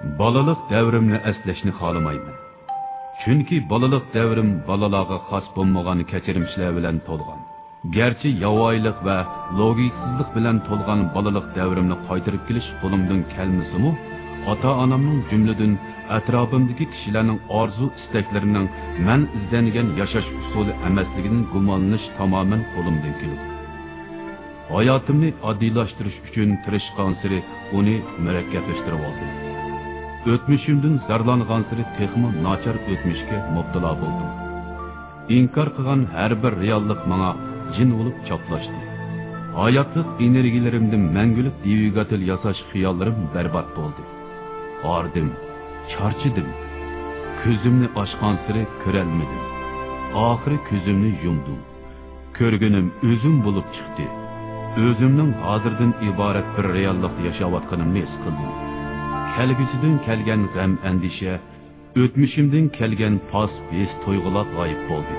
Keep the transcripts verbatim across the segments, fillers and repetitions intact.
بالىلىق دەۋرىمنى ئەسلەشنى خالىمايمەن. چۈنكى بالىلىق دەۋرىم بالىلارغا خاس بولمىغان كەچۈرمىشلەر بىلەن تولغان. گەرچە ياۋايىلىق ۋە لوگىكىسىزلىق بىلەن تولغان بالىلىق دەۋرىمنى قايتۇرۇپ كېلىش قولۇمدىن كەلمىسىمۇ، ئاتا-ئانامنىڭ، جۈملىدىن ئەتراپىمدىكى كىشىلەرنىڭ ئارزۇ-ئىستەكلىرىنىڭ مەن ئىزدەنگەن ياشاش ئۇسۇلى ئەمەسلىكىدىن گۇمانلىنىش تامامەن قولۇمدىن كېلىدۇ. ھاياتىمنى ئاددىيلاشتۇرۇش ئۈچۈن تىرىشقانسېرى ئۇنى مۇرەككەپلەشتۈرۈۋالدىم. ئۆتمۈشۈمدىن زارلانغانسېرى تېخىمۇ ناچار ئۆتمۈشكە مۇپتىلا بولدۇم. ئىنكار قىلغان ھەر بىر رېئاللىق ماڭا جىن بولۇپ چاپلاشتى. ھاياتلىق ئېنېرگىيەلىرىمدىن مەڭگۈلۈك دۋىگاتېل ياساش خىياللىرىم بەربات بولدى. ھاردىم، چارچىدىم. كۆزۈمنى ئاچقانسېرى كۆرەلمىدىم. ئاخىرى كۆزۈمنى يۇمدۇم. كۆرگىنىم ئۆزۈم بولۇپ چىقتى. ئۆزۈمنىڭ ھازىردىن ئىبارەت بىر رېئاللىقتا ياشاۋاتقىنىمنى ھېس قىلدىم. كەلگۈسىدىن كەلگەن غەم-ئەندىشە، ئۆتمۈشۈمدىن كەلگەن پاس ھېس-تۇيغۇلار غايىب بولدى.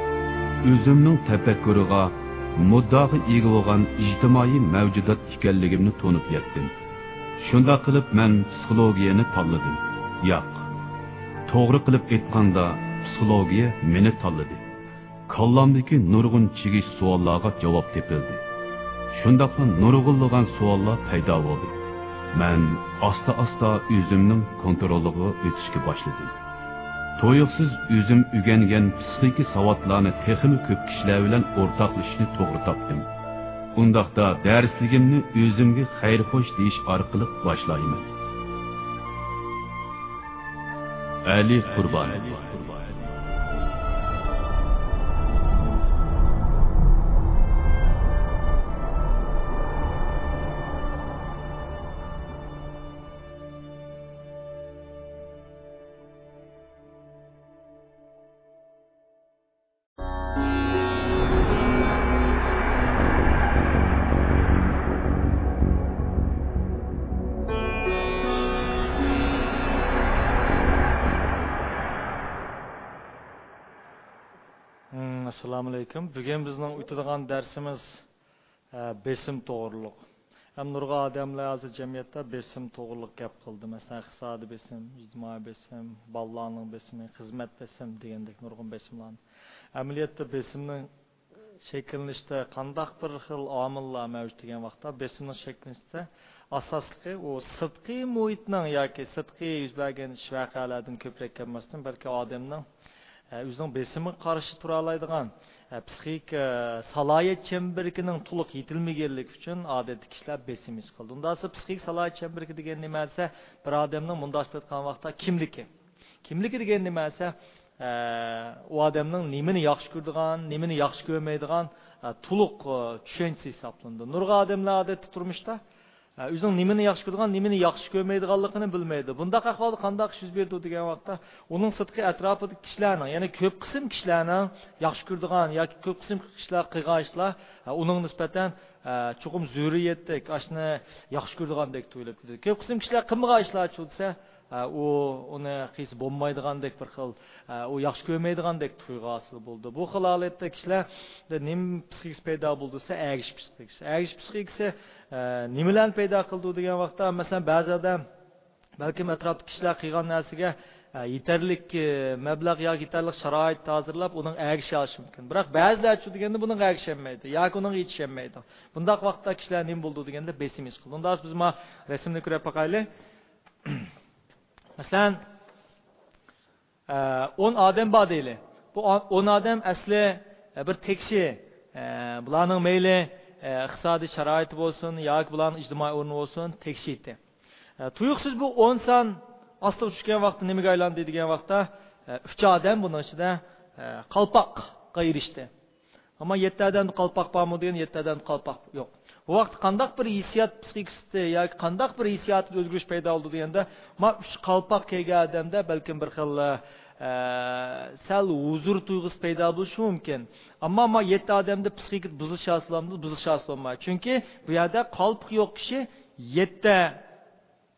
ئۆزۈمنىڭ تەپەككۇرىغا، مۇددىئاغا ئىگە بولغان ئىجتىمائىي مەۋجۇدات ئىكەنلىكىمنى تونۇپ يەتتىم. شۇنداق قىلىپ مەن پسىخولوگىيەنى تاللىدىم. ياق، توغرا قىلىپ ئېيتقاندا، پسىخولوگىيە مېنى تاللىدى. كاللامدىكى نۇرغۇن چىگىش سوئاللارغا جاۋاب تېپىلدى. شۇنداقلا نۇرغۇنلىغان سوئاللار پەيدا بولدى. مەن ئاستا-ئاستا ئۆزۈمنىڭ كونترولىغا ئۆتۈشكە باشلىدىم. تۇيۇقسىز ئۆزۈم ئۆگەنگەن پسىخىكا ساۋاتلارنى تېخىمۇ كۆپ كىشىلەر بىلەن ئورتاقلىشىشنى توغرا تاپتىم. ئۇنداقتا دەرسلىكىمنى ئۆزۈمگە خەير-خوش دېيىش ئارقىلىق باشلايمەن. ئەلى قۇربان. ھىم، ئەسسالامۇئەلەيكۇم. بۈگۈن بىزنىڭ ئۆتىدىغان دەرسىمىز، ئە، بېسىم توغرۇلۇق. ھەم نۇرغۇن ئادەملەر ھازىر جەمئىيەتتە بېسىم توغرۇلۇق گەپ قىلدى. مەسىلەن، ئىقتىسادىي بېسىم، ئىجتىمائىي بېسىم، بالىلارنىڭ بېسىمى، خىزمەت بېسىم دېگەندەك نۇرغۇن بېسىملارنى. ئەمەلىيەتتە بېسىمنىڭ شەكىللىنىشتە قانداق بىر خىل ئامىللار مەۋجۇت دېگەن ۋاقىتتا، بېسىمنىڭ شەكىللىنىشتە ئاساسلىقى ئۇ سىرتقى مۇھىتنىڭ ياكى سىرتقى يۈز بەرگەن ئىش ۋەقەلەردىن كۆپرەك كەلمەستىن، بەلكى ئادەمنىڭ، ئە، ئۆزىنىڭ بېسىمىغا قارشى تۇرالايدىغان، ئە، پسىخىك، ئە، سالاھىيەت چەمبىرىكىنىڭ تولۇق يېتىلمىگەنلىكى ئۈچۈن ئادەتتە كىشىلەر بېسىم ھېس قىلىدۇ. ئۇنداق بولسا پسىخىك سالاھىيەت چەمبىرىكى دېگەن نېمە دېسە، بىر ئادەمنىڭ مۇنداق ئېيتقان ۋاقىتتا كىملىكى. كىملىكى دېگەن نېمە دېسە، ئە، ئۇ ئادەمنىڭ نېمىنى ياخشى كۆرىدىغان، نېمىنى ياخشى كۆرمەيدىغان، ئە، تولۇق، ئە، چۈشەنچىسى ھېسابلىنىدۇ. نۇرغۇن ئادەملەر ئادەتتە تۇرمۇشتا، ئە، ئۆزىنىڭ نېمىنى ياخشى كۆرىدىغان، نېمىنى ياخشى كۆرمەيدىغانلىقىنى بىلمەيدۇ. بۇنداق ئەھۋالدا قانداق ئىش يۈز بېرىدۇ دېگەن ۋاقىتتا، ئۇنىڭ سىرتقى ئەتراپىدىكى كىشىلەرنىڭ، يەنى كۆپ قىسىم كىشىلەرنىڭ ياخشى كۆرىدىغان ياكى كۆپ قىسىم كىشىلەر قىلغان ئىشلار، ئە، ئۇنىڭغا نىسبەتەن، ئە، چوقۇم زۆرۈرىيەتتەك، ئاشۇنى ياخشى كۆرىدىغاندەك تۇيۇلۇپ كېتىدۇ. كۆپ قىسىم كىشىلەر قىلمىغان ئىشلارچۇ دېسە، ئە، ئۇ ئۇنى قىلسا بولمايدىغاندەك بىر خىل، ئە، ئۇ ياخشى كۆرمەيدىغاندەك تۇيغۇ ھاسىل بولىدۇ. بۇ خىل ھالەتتە كىشىلەردە نېمە پسىخىكىسى پەيدا بولىدۇ دېسە، ئەگىشىش پسىخىكىسى. ئەگىشىش پسىخىكىسى، ئە، نېمىلەرنى پەيدا قىلىدۇ دېگەن ۋاقىتتا، مەسىلەن، بەزى ئادەم بەلكىم ئەتراپتىكى كىشىلەر قىلغان نەرسىگە، ئە، يېتەرلىك، ئە، مەبلەغ ياكى يېتەرلىك شارائىت ھازىرلاپ، ئۇنىڭغا ئەگىشەلىشى مۇمكىن. بىراق بەزىلەر شۇ دېگەندە بۇنىڭغا ئەگىشەلمەيدۇ ياكى ئۇنىڭغا يېتىشەلمەيدۇ. بۇنداق ۋاقىتتا كىشىلەر نېمە بولىدۇ دېگەندە، بېسىم ھېس قىلىدۇ. ئۇنداق بولسا بىز ما رەسىمنى كۆرۈپ باقايلى. مەسىلەن، ئە، ئون ئادەم بار دەيلى. بۇ ئا-، ئون ئادەم ئەسلى، ئە، بىر تەكشى، ئە، بۇلارنىڭ مەيلى، ئە، ئىقتىسادىي شارائىتى بولسۇن ياكى بۇلارنىڭ ئىجتىمائىي ئورنى بولسۇن، تەكشى ئىدى. ئە، تۇيۇقسىز بۇ ئون سان ئاستىغا چۈشكەن ۋاقىتتا نېمىگە ئايلاندى دېگەن ۋاقىتتا، ئە، ئۈچ ئادەم بۇنىڭ ئىچىدە، ئە، قالپاققا ئېرىشتى. ئەمما يەتتە ئادەمدە قالپاق بارمۇ دېگەن، يەتتە ئادەمدە قالپاق يوق. بۇ ۋاقىتتا قانداق بىر ھېسسىيات پسىخىكىسىدە ياكى قانداق بىر ھېسسىياتتا ئۆزگىرىش پەيدا بولدى دېگەندە، ما ئۈچ قالپاق كىيگەن ئادەمدە بەلكىم بىر خىل، ئە، سەل ھۇزۇر تۇيغۇسى پەيدا بولۇشى مۇمكىن. ئەمما ما يەتتە ئادەمدە پسىخىكىدا بۇزۇلۇش ھاسىل بولمىدى، بۇزۇلۇش ھاسىل بولمايدۇ. چۈنكى بۇ يەردە قالپىقى يوق كىشى يەتتە،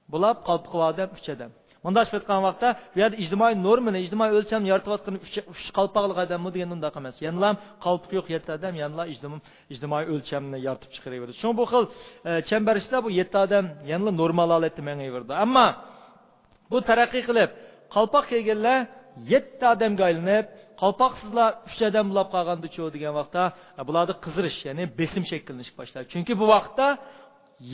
بولۇپ، قالپىقى بار ئادەم ئۈچ ئادەم. مۇنداق ئېيتقان ۋاقىتتا، بۇ يەردە ئىجتىمائىي نورمىنى، ئىجتىمائىي ئۆلچەمنى يارىتىۋاتقىنى ئۈچ، ئۈچ قالپاقلىق ئادەممۇ دېگەن ئۇنداق ئەمەس. يەنىلا قالپىقى يوق يەتتە ئادەم، يەنىلا ئىجتىم-، ئىجتىمائىي ئۆلچەمنى يارىتىپ چىقىرىۋېرىدۇ. شۇڭا بۇ خىل، ئە، چەمبەر ئىچىدە بۇ يەتتە ئادەم يەنىلا نورمال ھالەتتە مېڭىۋېرىدۇ. ئەمما بۇ تەرەققىي قىلىپ، قالپاق كىيگەنلەر يەتتە ئادەمگە ئايلىنىپ، قالپاقسىزلار ئۈچ ئادەم بولاپ قالغاندىچۇ دېگەن ۋاقىتتا، بۇلاردا قىزىرىش، يەنى بېسىم شەكىللىنىشكە باشلايدۇ. چۈنكى بۇ ۋاقىتتا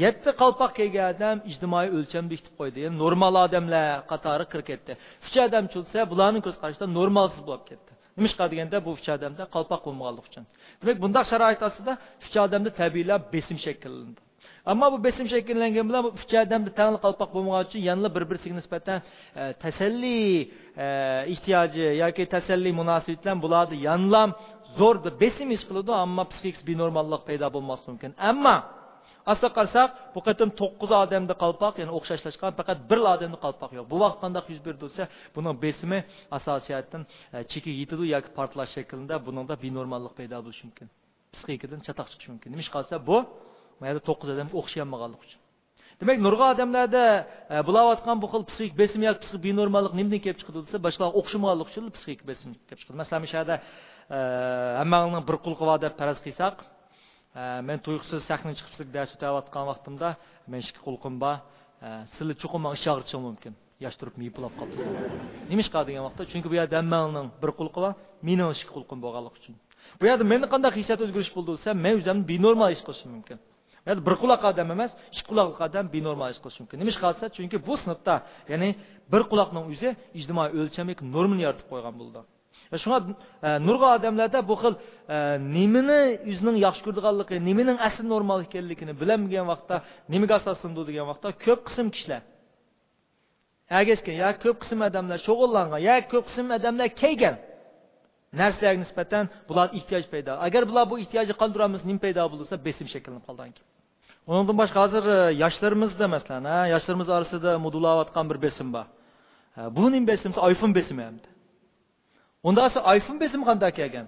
يەتتە قالپاق كىيگەن ئادەم ئىجتىمائىي ئۆلچەمدە ئىتتىپ قويدى. يەنى نورمال ئادەملەر قاتارىغا كىرىپ كەتتى. ئۈچ ئادەم چۈشسە، بۇلارنىڭ كۆز قارىشىدا نورمالسىز بولۇپ كەتتى. نېمىشقا دېگەندە، بۇ ئۈچ ئادەمدە قالپاق بولمىغانلىقى ئۈچۈن. دېمەك، بۇنداق شارائىت ئاستىدا ئۈچ ئادەمدە تەبىئىيلا بېسىم شەكىللىنىدۇ. ئەمما بۇ بېسىم شەكىللەنگەن بىلەن بۇ ئۈچ ئادەمدە تەڭلا قالپاق بولمىغان ئۈچۈن يەنىلا بىر-بىرسىگە نىسبەتەن، ئە، تەسەللى، ئە، ئېھتىياجى ياكى تەسەللى مۇناسىۋىتى بىلەن بۇلاردا يەنىلا زور بېسىم ھېس قىلىدۇ، ئەمما پسىخىكىسى بىنورماللىق پەيدا بولماسلىقى مۇمكىن. ئەمما ئاستا قارىساق، بۇ قېتىم توققۇز ئادەمدە قالپاق، يەنى ئوخشاشلاشقان، پەقەت بىر ئادەمدە قالپاق يوق. بۇ ۋاقىت قانداق يۈز بېرىدۇ دېسە، بۇنىڭ بېسىمى ئاساسىي جەھەتتىن، ئە، چېكىگە يېتىدۇ ياكى پارتلاش شەكلىدە بۇنىڭدا بىنورماللىق پەيدا بولۇشى مۇمكىن. پسىخىكىدىن چاتاق چىقىشى مۇمكىن. نېمىشقا دېسە، بۇ، بۇ يەردە توققۇز ئادەمگە ئوخشىيالمىغانلىقى ئۈچۈن. دېمەك، نۇرغۇن ئادەملەردە، ئە، بولاۋاتقان بۇ خىل پسىخىك بېسىم ياكى پسىخىك بىنورماللىق نېمىدىن كېلىپ چىقىدۇ دېسە، باشقىلارغا ئوخشىمىغانلىقى ئۈچۈن پسىخىك بېسىم كېلىپ چىقىدۇ. مەسىلەن، مۇشۇ يەردە، ئە، ھەممەڭلارنىڭ بىر قۇلىقى بار دەپ پەرەز قىلساق، ئە، مەن تۇيۇقسىز سەھنىگە چىقىپ سىزگە دەرس ئۆتەۋاتقان ۋاقتىمدا، مەن ئىككى قۇلىقىم بار، ئە، سىلى چوقۇم ماڭا ئىش ئاغرىتىشىڭ مۇمكىن. ياش تۇرۇپ مېيىپ بولاپ قاپتۇ. نېمىشقا دېگەن ۋاقىتتا، چۈنكى بۇ يەردە ھەممەڭلارنىڭ بىر قۇلىقى بار، مېنىڭ ئىككى قۇلىقىم بولغانلىقى ئۈچۈن. بۇ يەردە مەندە قانداق ھېسسىيات ئۆزگىرىش بولدى دېسە، مەن ئۆزۈمنى بىنورمال ھېس قىلىشىم مۇمكىن. بۇ يەردە بىر قۇلاق ئادەم ئەمەس، ئىككى قۇلاقلىق ئادەم بىنورمال ھېس قىلىشى مۇمكىن. نېمىشقا دېسە، چۈنكى بۇ سىنىپتا، يەنى بىر قۇلاقنىڭ ئۆزى ئىجتىمائىي ئۆلچەملىك نورمىنى يارىتىپ قويغان بولىدۇ. شۇڭا، ئە، نۇرغۇن ئادەملەردە بۇ خىل، ئە، نېمىنى ئۆزىنىڭ ياخشى كۆرىدىغانلىقى، نېمىنىڭ ئەسلى نورمال ئىكەنلىكىنى بىلەلمىگەن ۋاقىتتا، نېمىگە ئاساسلىنىدۇ دېگەن ۋاقىتتا، كۆپ قىسىم كىشىلەر ئەگەشكەن ياكى كۆپ قىسىم ئادەملەر شۇغۇللانغان ياكى كۆپ قىسىم ئادەملەر كىيگەن نەرسىلەرگە نىسبەتەن بۇلار ئېھتىياج پەيدا. ئەگەر بۇلار بۇ ئېھتىياجنى قاندۇرالمىسا، نېمە پەيدا بولىدۇ دېسە، بېسىم شەكىللىنىپ قالىدىكەن. ئۇنىڭدىن باشقا ھازىر، ئە، ياشلىرىمىزدا، مەسىلەن، ھە، ياشلىرىمىز ئارىسىدا مودۇلاۋاتقان بىر بېسىم بار. ھە، بۇ نېمە بېسىم دېسە، ئايفون بېسىمى ئەمدى. ئۇنداق دېسە، ئايفون بېسىمى قانداق كەلگەن؟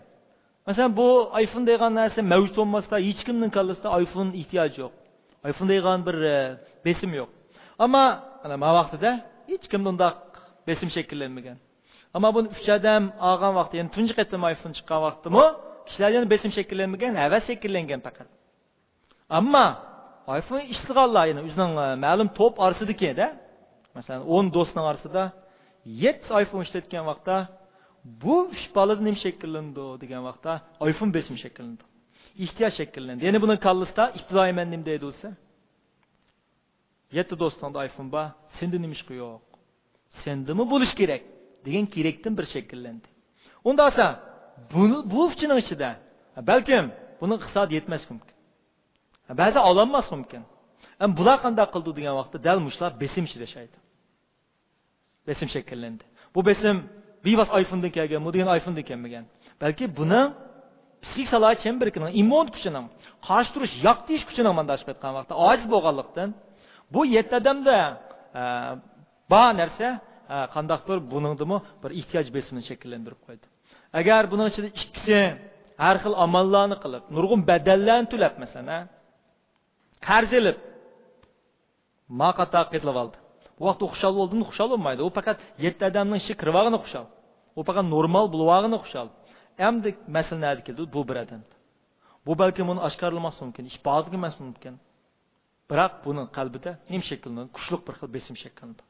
مەسىلەن، بۇ ئايفون دېگەن نەرسە مەۋجۇت بولماستا، ھېچكىمنىڭ كاللىسىدا ئايفون ئېھتىياجى يوق. ئايفون دېگەن بىر، ئە، بېسىم يوق. ئەمما، ئەنە، ما ۋاقتىدا ھېچكىمدە ئۇنداق بېسىم شەكىللەنمىگەن. ئەمما بۇنى ئۈچ ئادەم ئالغان ۋاقتى، يەنى تۇنجى قېتىم ئايفون چىققان ۋاقتىمۇ كىشىلەردە يەنە بېسىم شەكىللەنمىگەن، ھەۋەس شەكىللەنگەن پەقەت. ئەمما ئايفون ئىشلىتىدىغانلار، يەنى ئۆزىنىڭ، ئە، مەلۇم توپ ئارىسىدىكىدە، مەسىلەن، ئون دوستنىڭ ئارىسىدا يەتتە ئايفون ئىشلەتكەن ۋاقىتتا، بۇ ئۈچ بالىدا نېمە شەكىللىنىدۇ دېگەن ۋاقىتتا، ئايفون بېسىمى شەكىللىنىدۇ. ئېھتىياج شەكىللىنىدۇ. يەنى بۇنىڭ كاللىسىدا ئىپتىدائىي مەن نېمە دەيدۇ دېسە، يەتتە دوستۇڭدا ئايفون بار، سەندە نېمىشقا يوق؟ سەندىمۇ بولۇش كېرەك دېگەن كېرەكتىن بىر شەكىللەندى. ئۇنداق بولسا، بۇنى، بۇ ئۈچىنىڭ ئىچىدە، بەلكىم بۇنىڭ ئىقتىسادى يەتمەسلىكى مۇمكىن. بەزى ئالالماسلىقى مۇمكىن. ئەمما بۇلار قانداق قىلىدۇ دېگەن ۋاقىتتا، دەل مۇشۇلار بېسىم ئىچىدە ياشايدۇ. بېسىم شەكىللەندى. بۇ بېسىم بىۋاسىتە ئايفوندىن كەلگەنمۇ دېگەن، ئايفوندىن كەلمىگەن. بەلكى بۇنىڭ پسىخىك سالاھىيەت چەمبىرىكىنىڭ، ئىممۇنىتېت كۈچىنىڭ، قارشى تۇرۇش، ياق دېيىش كۈچىنىڭ مانداق ئېلىپ ئېيتقان ۋاقىتتا ئاجىز بولغانلىقتىن، بۇ يەتتە ئادەمدە، ئە، بار نەرسە، ئە، قانداقتۇر بۇنىڭدىمۇ بىر ئېھتىياج بېسىمىنى شەكىللەندۈرۈپ قويدى. ئەگەر بۇنىڭ ئىچىدە ئىككىسى ھەر خىل ئاماللارنى قىلىپ، نۇرغۇن بەدەللەرنى تۆلەپ، مەسىلەن، ھە، قەرز ئېلىپ، ما قاتارغا قېتىلىۋالدى. بۇ ۋاقىتتا خۇشال بولدىمۇ؟ خۇشال بولمايدۇ. ئۇ پەقەت يەتتە ئادەمنىڭ ئىچىگە كىرىۋالغىنى خۇشال. ئۇ پەقەت نورمال بولۇۋالغىنى خۇشال. ئەمدى مەسىلە نەدە كەلدى؟ بۇ بىر ئادەمدە. بۇ بەلكىم ئۇنى ئاشكارىلىماسلىقى مۇمكىن، ئىپادىلىمەسلىكى مۇمكىن. بىراق بۇنىڭ قەلبىدە نېمە شەكىللىنىدۇ؟ كۈچلۈك بىر خىل بېسىم شەكىللىنىدۇ.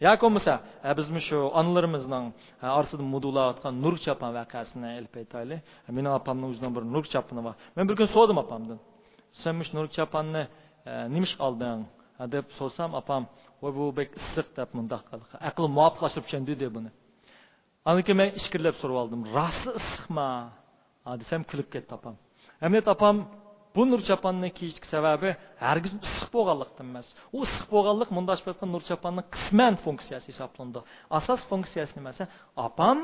ياكى بولمىسا، ھە، بىزمۇ شۇ ئانىلىرىمىزنىڭ، ھە، ئارىسىدا مودۇلاۋاتقان نۇرغا چاپان ۋەقەسىنى ئېلىپ ئېيتايلى. مېنىڭ ئاپامنىڭ ئۆزىنىڭ بىر نۇرغا چاپىنى بار. مەن بىر كۈن سورىدىم ئاپامدىن، سەن مۇشۇ نۇرغا چاپاننى، ھە، نېمىشقا ئالدىڭ؟ ھە، دەپ سورىسام، ئاپام، ۋاي، بۇ بەك ئىسسىق، دەپ مۇنداق قىلدى. ئەقلىم مۇۋاپىقلاشتۇرۇپ چۈشەندى، دېدى بۇنى. ئاندىن كېيىن مەن ئىچكىرىلەپ سورىۋالدىم، راستلا ئىسسىقما؟ ھە دېسەم، كۈلۈپ كەتتى ئاپام. ئەمەلىيەتتە ئاپام بۇ نۇر چاپاننى كىيىشتىكى سەۋەبى ھەرگىز ئىسسىق بولغانلىقتىن ئەمەس. ئۇ ئىسسىق بولغانلىق مۇنداق ئېلىپ ئېيتقاندا نۇر چاپاننىڭ قىسمەن فۇنكسىيەسى ھېسابلىنىدۇ. ئاساس فۇنكسىيەسى نېمە دېسە، ئاپام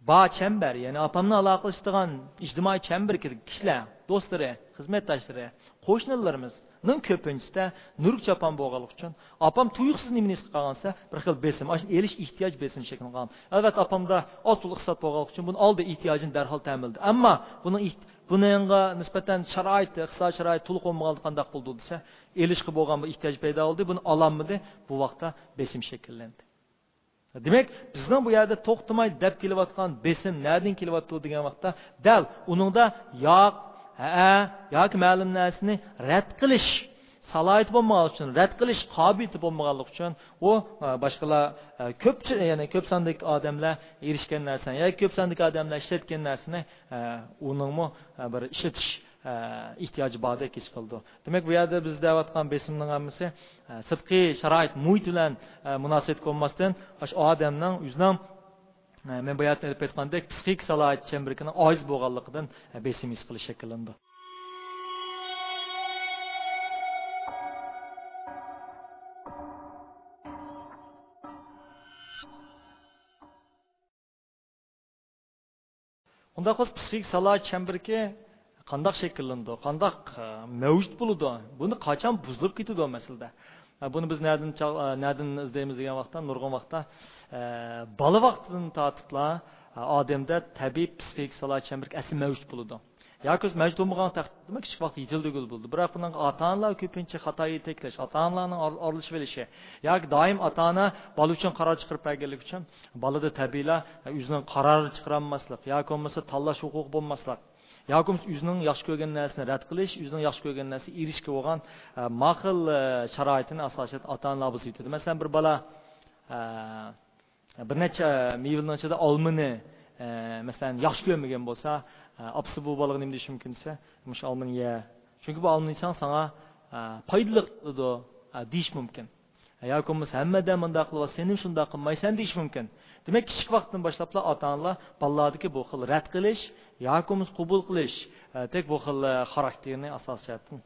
بار چەمبەر، يەنى ئاپامنى ئالاقىلىشىدىغان ئىجتىمائىي چەمبىرىكىدىكى كىشىلەر، دوستلىرى، خىزمەتداشلىرى، قوشنىلىرىمىزنىڭ كۆپىنچىسىدە نۇرغا چاپان بولغانلىقى ئۈچۈن، ئاپام تۇيۇقسىز نېمىنى ھېس قىلغان دېسە، بىر خىل بېسىم، ئاشۇنى ئېلىش ئېھتىياج بېسىمى شەكىللىنىپ قالغان. ئەلۋەتتە، ئاپامدا ئاز تولا ئىقتىساد بولغانلىقى ئۈچۈن بۇنى ئالدى، ئېھتىياجىنى دەرھال تەمىنلىدى. ئەمما بۇنىڭ ئېھ-، بۇنىڭغا نىسبەتەن شارائىتى، ئىقتىسادىي شارائىتى تولۇق بولمىغاندا قانداق بولىدۇ دېسە، ئېلىشقا بولغان بىر ئېھتىياج پەيدا بولدى، بۇنى ئالالمىدى، بۇ ۋاقىتتا بېسىم شەكىللەندى. دېمەك، بىزنىڭ بۇ يەردە توختىماي دەپ كېلىۋاتقان بېسىم نەدىن كېلىۋاتىدۇ دېگەن ۋاقىتتا، دەل ئۇنىڭدا ياق، ھەئە ياكى مەلۇم نەرسىنى رەت قىلىش، سالاھىيىتى بولمىغانلىقى ئۈچۈن، رەت قىلىش قابىلىيىتى بولمىغانلىقى ئۈچۈن، ئۇ، ئە، باشقىلار، ئە، كۆپ، يەنى كۆپ ساندىكى ئادەملەر ئېرىشكەن نەرسىنى ياكى كۆپ ساندىكى ئادەملەر ئىشلەتكەن نەرسىنى، ئە، ئۇنىڭمۇ، ئە، بىر ئىشلىتىش، ئە، ئېھتىياجى باردەك ھېس قىلىدۇ. دېمەك، بۇ يەردە بىز دەۋاتقان بېسىمنىڭ ھەممىسى، ئە، سىرتقى شارائىت، مۇھىت بىلەن، ئە، مۇناسىۋەتكە بولماستىن، ئاشۇ ئادەمنىڭ ئۆزىنىڭ، ئە، مەن باياتىن ئېلىپ ئېيتقاندەك، پسىخىك سالاھىيەت چەمبىرىكىنىڭ ئاجىز بولغانلىقىدىن، ئە، بېسىم ھېس قىلىش شەكىللىنىدۇ. ئۇنداق بولسا، پسىخىك سالاھىيەت چەمبىرىكى قانداق شەكىللىنىدۇ؟ قانداق، ئە، مەۋجۇت بولىدۇ؟ بۇنى قاچان بۇزۇلۇپ كېتىدۇ مەسىلىدە؟ ئە، بۇنى بىز نەدىن چال-، ئە، نەدىن ئىزدەيمىز دېگەن ۋاقىتتا، نۇرغۇن ۋاقىتتا، ئە، بالا ۋاقتىدىن تارتىپلا، ئە، ئادەمدە تەبىئىي پسىخىك سالاھىيەت چەمبىرىكى ئەسلى مەۋجۇت بولىدۇ. ياكى ئۆزى مەۋجۇت بولمىغان تەقدىردىمۇ كىچىك ۋاقىتتا يېتىلدۈرگىلى بولىدۇ. بىراق بۇنىڭغا ئاتا-ئانىلار كۆپىنچە خاتا يېتەكلەش، ئاتا-ئانىلارنىڭ ئار-، ئارىلىشىۋېلىشى ياكى دائىم ئاتا-ئانا بالا ئۈچۈن قارار چىقىرىپ بەرگەنلىكى ئۈچۈن بالىدا تەبىئىيلا ئۆزىنىڭ قارار چىقىرالماسلىق ياكى بولمىسا تاللاش ھوقۇقى بولماسلىق ياكى بولمىسا ئۆزىنىڭ ياخشى كۆرگەن نەرسىنى رەت قىلىش، ئۆزىنىڭ ياخشى كۆرگەن نەرسىگە ئېرىشىشكە بولغان، ئە، ما خىل، ئە، شارائىتىنى ئاساسەن ئاتا-ئانىلار بۇزۇۋېتىدۇ. مەسىلەن، بىر بالا، ئە، بىر نەچچە مېۋىنىڭ ئىچىدە ئالمىنى، ئە، مەسىلەن، ياخشى كۆرمىگەن بولسا، ئە، ئاپىسى بۇ بالىغا نېمە دېيىشى مۇمكىن دېسە، مۇشۇ ئالمىنى يە. چۈنكى بۇ ئالما يېسەڭ ساڭا، ئە، پايدىلىق بولىدۇ، ئە، دېيىشى مۇمكىن. ياكى بولمىسا ھەممە ئادەم مۇنداق قىلىۋاتسا، سەن نېمە شۇنداق قىلمايسەن دېيىشى مۇمكىن. دېمەك، كىچىك ۋاقىتتىن باشلاپلا ئاتا-ئانىلار بالىلاردىكى بۇ خىل رەت قىلىش ياكى بولمىسا قوبۇل قىلىش، ئە، تەك بۇ خىل، ئە، خاراكتېرنى ئاساسىي جەھەتتىن،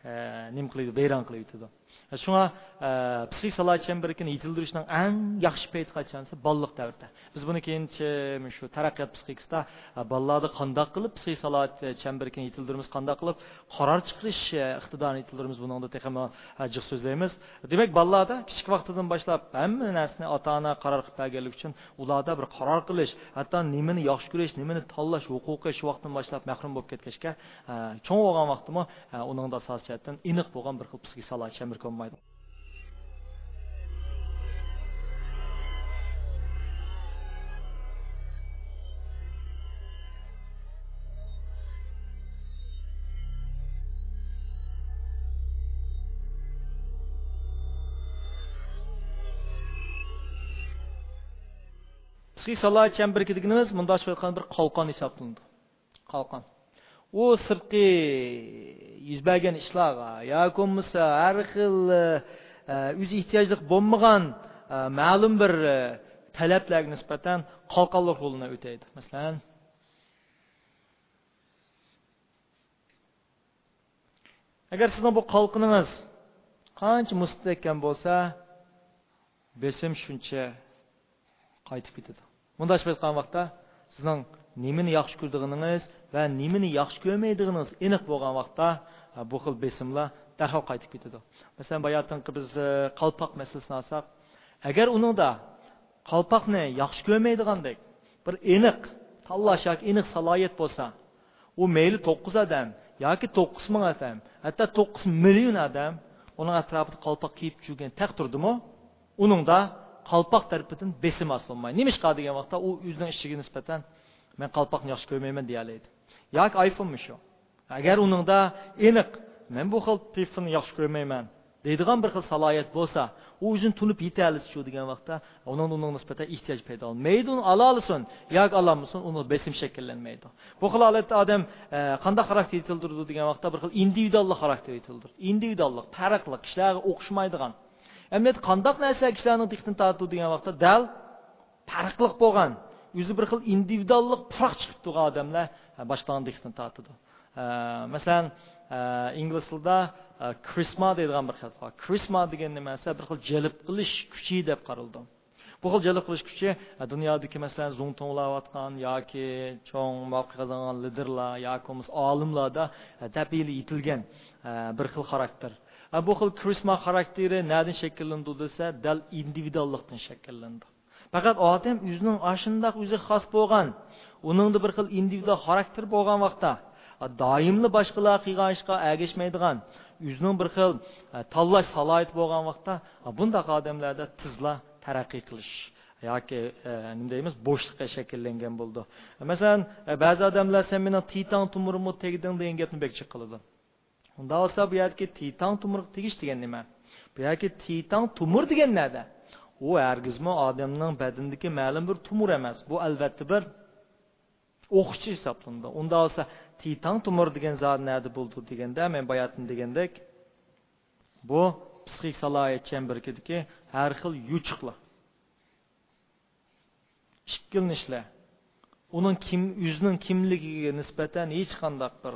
ئە، نېمە قىلىدۇ، ۋەيران قىلىۋېتىدۇ. شۇڭا، ئە، پسىخىك سالاھىيەت چەمبىرىكىنى يېتىلدۈرۈشنىڭ ئەڭ ياخشى پەيتى قاچان دېسە، بالىلىق دەۋردە. بىز بۇنى كېيىنچە مۇشۇ تەرەققىيات پسىخىكىسىدا، ئە، بالىلاردا قانداق قىلىپ پسىخىك سالاھىيەت چەمبىرىكىنى يېتىلدۈرىمىز، قانداق قىلىپ قارار چىقىرىش، ئە، ئىقتىدارىنى يېتىلدۈرىمىز، بۇنىڭدا تېخىمۇ، ئە، جىق سۆزلەيمىز. دېمەك، بالىلاردا كىچىك ۋاقتىدىن باشلاپ ھەممە نەرسىنى ئاتا-ئانا قارار قىلىپ بەرگەنلىكى ئۈچۈن ئۇلاردا بىر قارار قىلىش، ھەتتا نېمىنى ياخشى كۆرۈش، نېمىنى تاللاش ھوقۇقى شۇ ۋاقىتتىن باشلاپ مەھرۇم بولۇپ كەتكەچكە، ئە، چوڭ بولغان ۋاقتىمۇ، ئە، ئۇنىڭدا ئاساسىي جەھەتتىن ئېنىق بولغان بىر خىل پسىخىك سالاھىيەت چەمبىرىكى بولمايدۇ. پسىخىك سالاھىيەت چەمبىرىكى دېگىنىمىز مۇنداق ئېيتقاندا بىر قالقان ھېسابلىنىدۇ. قالقان. ئۇ سىرتقى يۈز بەرگەن ئىشلارغا ياكى بولمىسا ھەر خىل، ئە، ئۆزى ئېھتىياجلىق بولمىغان، ئە، مەلۇم بىر، ئە، تەلەپلەرگە نىسبەتەن قالقانلىق رولىنى ئۆتەيدۇ. مەسىلەن، ئەگەر سىزنىڭ بۇ قالقىنىڭىز قانچە مۇستەھكەم بولسا، بېسىم شۇنچە قايتىپ كېتىدۇ. مۇنداق ئېيتقان ۋاقىتتا، سىزنىڭ نېمىنى ياخشى كۆرىدىغىنىڭىز ۋە نېمىنى ياخشى كۆرمەيدىغىنىڭىز ئېنىق بولغان ۋاقىتتا، بۇ خىل بېسىملار دەرھال قايتىپ كېتىدۇ. مەسىلەن، باياتىنقى بىز، ئە، قالپاق مەسىلىسىنى ئالساق، ئەگەر ئۇنىڭدا قالپاقنى ياخشى كۆرمەيدىغاندەك بىر ئېنىق تاللاش ياكى ئېنىق سالاھىيەت بولسا، ئۇ مەيلى توققۇز ئادەم ياكى توققۇز مىڭ ئادەم، ھەتتا توققۇز مىليون ئادەم ئۇنىڭ ئەتراپىدا قالپاق كىيىپ يۈرگەن تەقدىردىمۇ، ئۇنىڭدا قالپاق تەرىپىدىن بېسىم ھاسىل بولمايدۇ. نېمىشقا دېگەن ۋاقىتتا، ئۇ ئۆزىنىڭ ئىچىگە نىسبەتەن، مەن قالپاقنى ياخشى كۆرمەيمەن دېيەلەيدۇ. ياكى ئايفونمۇ شۇ. ئەگەر ئۇنىڭدا ئېنىق، مەن بۇ خىل تېلېفوننى ياخشى كۆرمەيمەن دەيدىغان بىر خىل سالاھىيەت بولسا، ئۇ ئۆزىنى تونۇپ يېتەلىسە شۇ دېگەن ۋاقىتتا، ئۇنىڭدا ئۇنىڭغا نىسبەتەن ئېھتىياج پەيدا بولمايدۇ. مەيلى ئۇنى ئالالىسۇن ياكى ئالالمىسۇن، ئۇنىڭدا بېسىم شەكىللەنمەيدۇ. بۇ خىل ھالەتتە ئادەم، ئە، قانداق خاراكتېر يېتىلدۈرىدۇ دېگەن ۋاقىتتا، بىر خىل ئىندىۋىدۇئاللىق خاراكتېر يېتىلدۈرىدۇ. ئىندىۋىدۇئاللىق، پەرقلىق، كىشىلەرگە ئوخشىمايدىغان. ئەمەلىيەتتە قانداق نەرسە كىشىلەرنىڭ دىققىتىنى تارتىدۇ دېگەن ۋاقىتتا، دەل پەرقلىق بولغان، ئۆزى بىر خىل ئىندىۋىدۇئاللىق پۇراق چىقىپ تۇرغان ئادەملەر، ھە، باشقىلارنىڭ دىققىتىنى تارتىدۇ. ئە، مەسىلەن، ئە، ئىنگلىز تىلىدا، ئە، كارىزما دەيدىغان بىر خىل بار. كارىزما دېگەن نېمە دېسە، بىر خىل جەلپ قىلىش كۈچى دەپ قارىلىدۇ. بۇ خىل جەلپ قىلىش كۈچى، ئە، دۇنيادىكى، مەسىلەن، زۇڭتۇڭلار ئەۋەتكەن ياكى چوڭ مۇۋەپپەقىيەت قازانغان لىدېرلار ياكى بولمىسا ئالىملاردا، ئە، تەبىئىيلا يېتىلگەن، ئە، بىر خىل خاراكتېر. ئە، بۇ خىل كارىزما خاراكتېرى نەدىن شەكىللىنىدۇ دېسە، دەل ئىندىۋىدۇئاللىقتىن شەكىللىنىدۇ. پەقەت ئادەم ئۆزىنىڭ ئاشۇنداق ئۆزىگە خاس بولغان، ئۇنىڭدا بىر خىل ئىندىۋىدۇئال خاراكتېر بولغان ۋاقىتتا، دائىملا باشقىلار قىلغان ئىشقا ئەگەشمەيدىغان، ئۆزىنىڭ بىر خىل، ئە، تاللاش سالاھىيىتى بولغان ۋاقىتتا، بۇنداق ئادەملەردە تېزلا تەرەققىي قىلىش ياكى، ئە، نېمە دەيمىز، بوشلۇق شەكىللەنگەن بولىدۇ. مەسىلەن، ئە، بەزى ئادەملەر، «سەن مېنىڭ تىتاڭ تومۇرۇمغا تەگدىڭ» دېگەن گەپنى بەك جىق قىلىدۇ. ئۇنداق بولسا، بۇ يەردىكى تىتاڭ تومۇرغا تېگىش دېگەن نېمە؟ بۇ يەردىكى تىتاڭ تومۇر دېگەن نەدە؟ ئۇ ھەرگىزمۇ ئادەمنىڭ بەدىنىدىكى مەلۇم بىر تومۇر ئەمەس. بۇ ئەلۋەتتە بىر ئوقچە ھېسابلىنىدۇ. ئۇنداق بولسا، تىتاڭ تومۇر دېگەن زادى نەدە بولىدۇ دېگەندە، مەن باياتىن دېگەندەك، بۇ پسىخىك سالاھىيەت چەمبىرىكىدىكى ھەر خىل يوچۇقلار، ئىككىلىنىشلەر، ئۇنىڭ كىم، ئۆزىنىڭ كىملىكىگە نىسبەتەن ھېچقانداق بىر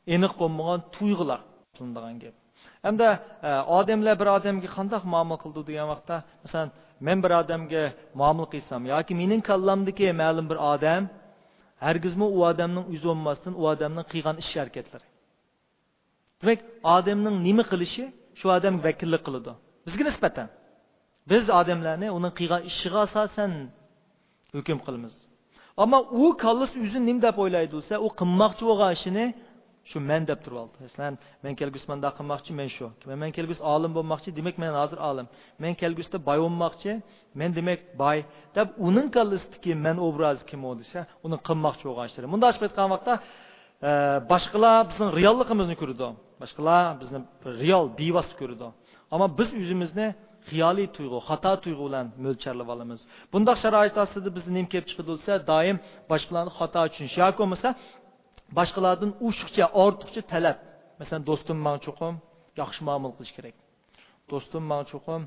ئېنىق بولمىغان تۇيغۇلار قىلىنىدىغان گەپ. ھەمدە، ئە، ئادەملەر بىر ئادەمگە قانداق مۇئامىلە قىلىدۇ دېگەن ۋاقىتتا، مەسىلەن، مەن بىر ئادەمگە مۇئامىلە قىلسام ياكى مېنىڭ كاللامدىكى مەلۇم بىر ئادەم، ھەرگىزمۇ ئۇ ئادەمنىڭ ئۆزى بولماستىن، ئۇ ئادەمنىڭ قىلغان ئىش ھەرىكەتلىرى. دېمەك، ئادەمنىڭ نېمە قىلىشى شۇ ئادەمگە ۋەكىللىك قىلىدۇ. بىزگە نىسبەتەن. بىز ئادەملەرنى ئۇنىڭ قىلغان ئىشىغا ئاساسەن ھۆكۈم قىلىمىز. ئەمما ئۇ كاللىسى ئۆزىنى نېمە دەپ ئويلايدۇ دېسە، ئۇ قىلماقچى بولغان ئىشىنى شۇ مەن دەپ تۇرۇۋالىدۇ. مەسىلەن، مەن كەلگۈسى مانداق قىلماقچى، مەن شۇ. مەن كەلگۈسى ئالىم بولماقچى، دېمەك، مەن ھازىر ئالىم. مەن كەلگۈسىدە باي بولماق، مەن دېمەك باي، دەپ ئۇنىڭ كاللىسىدىكى مەن ئوبرازى كىم ئۇ دېسە، ئۇنىڭ قىلماقچى بولغان ئىشلىرى. مۇنداق ئېيتقان ۋاقىتتا، ئە، باشقىلار بىزنىڭ رېئاللىقىمىزنى كۆرىدۇ. باشقىلار بىزنى رېئال، بىۋاسىتە كۆرىدۇ. ئەمما بىز ئۆزىمىزنى خىيالىي تۇيغۇ، خاتا تۇيغۇ بىلەن مۆلچەرلەپ ئالىمىز. بۇنداق شارائىت ئاستىدا بىزدە نېمە كېلىپ چىقىدۇ دېسە، دائىم باشقىلارنى خاتا چۈشىنىش ياكى بولمىسا باشقىلاردىن ئوشۇقچە، ئارتۇقچە تەلەپ. مەسىلەن، دوستۇم ماڭا چوقۇم ياخشى مۇئامىلە قىلىشى كېرەك. دوستۇم ماڭا چوقۇم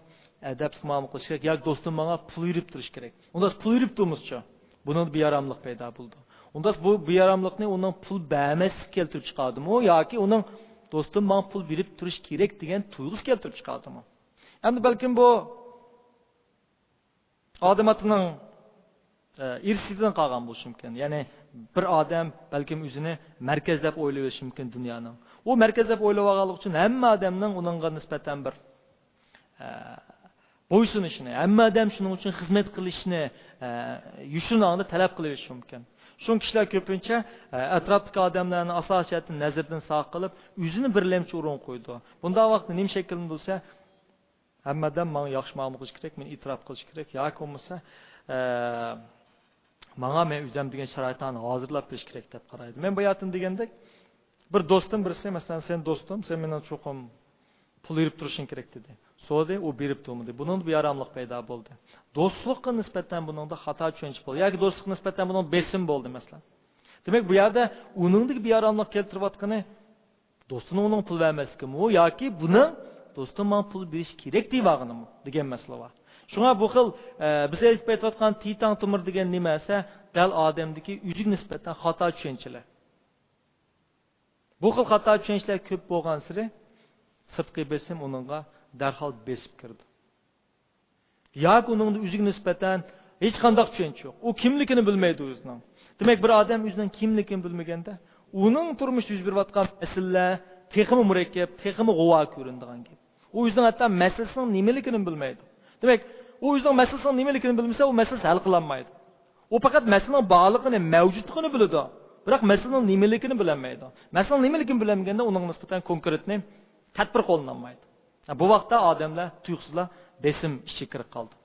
ئەدەپلىك مۇئامىلە قىلىشى كېرەك ياكى دوستۇم ماڭا پۇل بېرىپ تۇرۇشى كېرەك. ئۇنداق پۇل بېرىپ تۇرمىسىچۇ؟ بۇنىڭدا بىئاراملىق پەيدا بولىدۇ. ئۇنداق بۇ بىئاراملىقنى ئۇنىڭ پۇل بەرمەسلىكى كەلتۈرۈپ چىقاردىمۇ ياكى ئۇنىڭ دوستۇم ماڭا پۇل بېرىپ تۇرۇشى كېرەك دېگەن تۇيغۇسى كەلتۈرۈپ چىقاردىمۇ؟ ئەمدى بەلكىم بۇ ئادەم ئاتىنىڭ، ئە، ئىرسىدىن قالغان بولۇشى مۇمكىن. يەنى بىر ئادەم بەلكىم ئۆزىنى مەركەز دەپ ئويلاۋېلىشى مۇمكىن دۇنيانىڭ. ئۇ مەركەز دەپ ئويلاۋالغانلىقى ئۈچۈن ھەممە ئادەمنىڭ ئۇنىڭغا نىسبەتەن بىر، ئە، بويسۇنۇشىنى، ھەممە ئادەم شۇنىڭ ئۈچۈن خىزمەت قىلىشىنى، ئە، يوشۇرۇن ھالدا تەلەپ قىلىۋېلىشى مۇمكىن. شۇڭا كىشىلەر كۆپىنچە، ئە، ئەتراپتىكى ئادەملەرنى ئاساسىي جەھەتتىن نەزىردىن ساقىت قىلىپ، ئۆزىنى بىرلەمچى ئورۇنغا قويىدۇ. بۇنداق ۋاقىتتا نېمە شەكىللىنىدۇ دېسە، ھەممە ئادەم ماڭا ياخشى مۇئامىلە قىلىشى كېرەك، مېنى ئېتىراپ قىلىشى كېرەك ياكى بولمىسا، ئە، ماڭا مەن ئۆزۈم دېگەن شارائىتلارنى ھازىرلاپ بېرىشى كېرەك دەپ قارايدۇ. مەن باياتىن دېگەندەك، بىر دوستۇم بىرسى، مەسىلەن، سەن دوستۇم، سەن مېنىڭ چوقۇم پۇل بېرىپ تۇرۇشۇڭ كېرەك دېدى. سورىدى، ئۇ بېرىپ تۇرمىدى. بۇنىڭدا بىئاراملىق پەيدا بولدى. دوستلۇققا نىسبەتەن بۇنىڭدا خاتا چۈشەنچە بولدى. ياكى دوستلۇققا نىسبەتەن بۇنىڭدا بېسىم بولدى، مەسىلەن. دېمەك، بۇ يەردە ئۇنىڭدىكى بىئاراملىق كەلتۈرۈۋاتقىنى دوستىنىڭ ئۇنىڭغا پۇل بەرمەسلىكىمۇ ياكى بۇنىڭ دوستۇم ماڭا پۇل بېرىشى كېرەك دەيۋالغىنىمۇ دېگەن مەسىلە بار. شۇڭا بۇ خىل، ئە، بىز ئېيتىپ ئېيتىۋاتقان تىتاڭ تومۇر دېگەن نېمە دېسە، دەل ئادەمدىكى ئۆزىگە نىسبەتەن خاتا چۈشەنچىلەر. بۇ خىل خاتا چۈشەنچىلەر كۆپ بولغانسېرى سىرتقى بېسىم ئۇنىڭغا دەرھال بېسىپ كىرىدۇ. ياكى ئۇنىڭدا ئۆزىگە نىسبەتەن ھېچقانداق چۈشەنچە يوق. ئۇ كىملىكىنى بىلمەيدۇ ئۆزىنىڭ. دېمەك، بىر ئادەم ئۆزىنىڭ كىملىكىنى بىلمىگەندە، ئۇنىڭ تۇرمۇشتا يۈز بېرىۋاتقان مەسىلىلەر تېخىمۇ مۇرەككەپ، تېخىمۇ غۇۋا كۆرۈنىدىغان گەپ. ئۇ ئۆزىنىڭ ھەتتا مەسىلىسىنىڭ نېمىلىكىنى بىلمەيدۇ. دېمەك، ئۇ ئۆزىنىڭ مەسىلىسىنىڭ نېمىلىكىنى بىلمىسە، ئۇ مەسىلىسى ھەل قىلالمايدۇ. ئۇ پەقەت مەسىلىنىڭ بارلىقىنى، مەۋجۇتلۇقىنى بىلىدۇ، بىراق مەسىلىنىڭ نېمىلىكىنى بىلەلمەيدۇ. مەسىلىنىڭ نېمىلىكىنى بىلەلمىگەندە، ئۇنىڭغا نىسبەتەن كونكرېتنى تەدبىر قوللىنالمايدۇ. بۇ ۋاقىتتا ئادەملەر تۇيۇقسىزلا بېسىم ئىچىگە كىرىپ قالىدۇ.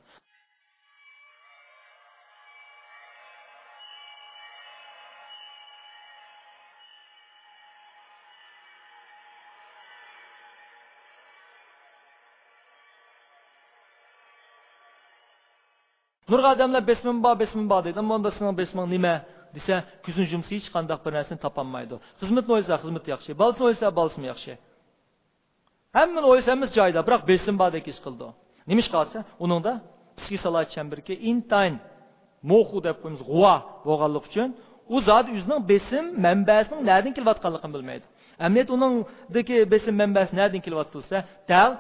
نۇرغۇن ئادەملەر بېسىمىم بار، بېسىمىم بار دەيدۇ. ئەمما ئۇندا سېنىڭ بېسىمىڭ نېمە دېسە، كۆزىنى يۇمسا ھېچقانداق بىر نەرسىنى تاپالمايدۇ. خىزمىتىنى ئويلىسا خىزمىتى ياخشى، بالىسىنى ئويلىسا بالىسىمۇ ياخشى. ھەممىنى ئويلىسا ھەممىسى جايىدا، بىراق بېسىم باردەك ھېس قىلىدۇ. نېمىشقا دېسە، ئۇنىڭدا پسىخىك سالاھىيەت چەمبىرىكى ئىنتايىن موخۇ دەپ قويىمىز، غۇۋا بولغانلىقى ئۈچۈن ئۇ زادى ئۆزىنىڭ بېسىم مەنبەسىنىڭ نەدىن كېلىۋاتقانلىقىنى بىلمەيدۇ. ئەمەلىيەتتە ئۇنىڭدىكى بېسىم مەنبەسى نەدىن كېلىۋاتىدۇ دېسە، دەل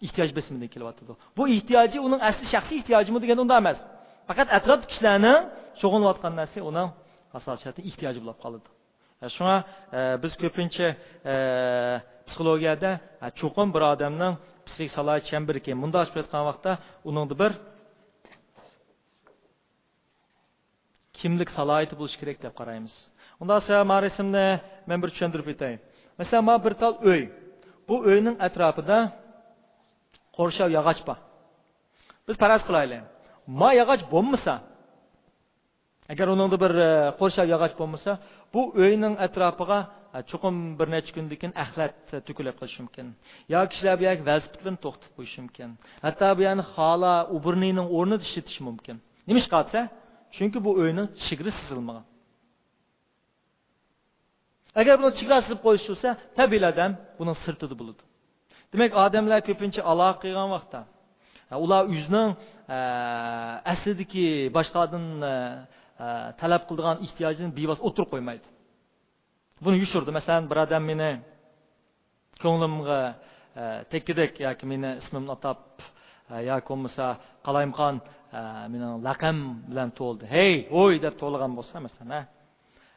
ئېھتىياج بېسىمىدىن كېلىۋاتىدۇ. بۇ ئېھتىياجى ئۇنىڭ ئەسلى شەخسىي ئېھتىياجىمۇ دېگەندە ئۇنداق ئەمەس. پەقەت ئەتراپتىكى كىشىلەرنىڭ شۇغۇللىنىۋاتقان نەرسىسى ئۇنىڭ ئاساسىي جەھەتتىن ئېھتىياجى بولۇپ قالىدۇ. شۇڭا، ئە، بىز كۆپىنچە، ئە، پسىخولوگىيەدە، ئە، چوقۇم بىر ئادەمنىڭ پسىخىك سالاھىيەت چەمبىرىكى مۇنداق ئېيتقان ۋاقىتتا ئۇنىڭدا بىر كىملىك سالاھىيىتى بولۇشى كېرەك دەپ قارايمىز. ئۇنداق بولسا، ما رەسىمنى مەن بىر چۈشەندۈرۈپ ئۆتەي. مەسىلەن، ما بىر تال ئۆي. بۇ ئۆينىڭ ئەتراپىدا قورشاۋ ياغاچ بار. بىز پەرەز قىلايلى. ما ياغاچ بولمىسا، ئەگەر ئۇنىڭدا بىر، ئە، قورشاۋ ياغاچ بولمىسا، بۇ ئۆينىڭ ئەتراپىغا چوقۇم بىر نەچچە كۈندىن كېيىن ئەخلەت تۆكۈلۈپ قېلىشى مۇمكىن. يا كىشىلەر بۇ يەرگە ۋېلىسىپىتلىرىنى توختىتىپ قويۇشى مۇمكىن. ھەتتا بۇ يەرنى خالا ئوبورنىينىڭ ئورنىدا ئىشلىتىشى مۇمكىن. نېمىشقا دېسە، چۈنكى بۇ ئۆينىڭ چېگرىسى سىزىلمىغان. ئەگەر بۇنىڭ چېگراسى سىزىپ قويۇلسا، تەبىئىي ئادەم بۇنىڭ سىرتىدا بولىدۇ. دېمەك، ئادەملەر كۆپىنچە ئالاقە قىلغان ۋاقىتتا، ئە، ئۇلار ئۆزىنىڭ، ئە، ئەسلىدىكى باشقىلاردىن، ئە، ئە، تەلەپ قىلىدىغان ئېھتىياجىنى بىۋاسىتە ئوتتۇرىغا قويمايدۇ. بۇنى يوشۇرىدۇ. مەسىلەن، بىر ئادەم مېنى كۆڭلۈمگە، ئە، تەگكۈدەك ياكى مېنى ئىسمىمنى ئاتاپ، ئە، ياكى بولمىسا قالايمىقان، ئە، مېنىڭ لەقەم بىلەن توۋلىدى. «ھەي، ھوي!» دەپ توۋلىغان بولسا، مەسىلەن، ھە؟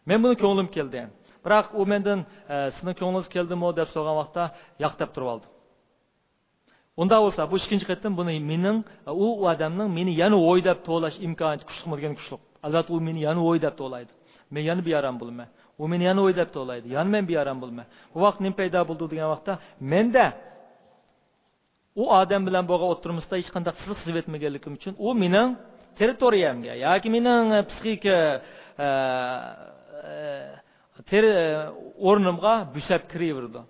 مەن بۇنى كۆڭلۈم كەلدى. بىراق ئۇ مەندىن، ئە، «سىزنىڭ كۆڭلىڭىز كەلدىمۇ؟» دەپ سورىغان ۋاقىتتا، «ياق» دەپ تۇرۇۋالدىم. ئۇنداق بولسا، بۇ ئىككىنچى قېتىم بۇنى مېنىڭ، ئۇ ئادەمنىڭ مېنى يەنە ۋوي دەپ توۋلاش ئىمكانىيىتى كۈچلۈكمۇ دېگەن كۈچلۈك. ئەلۋەتتە، ئۇ مېنى يەنە ۋوي دەپ توۋلايدۇ. مەن يەنە بىئارام بولىمەن. ئۇ مېنى يەنە ۋوي دەپ توۋلايدۇ. يەنە مەن بىئارام بولىمەن. بۇ ۋاقىت نېمە پەيدا بولىدۇ دېگەن ۋاقىتتا، مەندە ئۇ ئادەم بىلەن بولغان ئوتتۇرىمىزدا ھېچقانداق سىزىق سىزىۋەتمىگەنلىكىم ئۈچۈن، ئۇ مېنىڭ تېررىتورىيەمگە ياكى مېنىڭ، ئە، پسىخىكا، ئە، ئە، تېررى-، ئورنۇمغا بۆسۈپ كىرىۋېرىدۇ.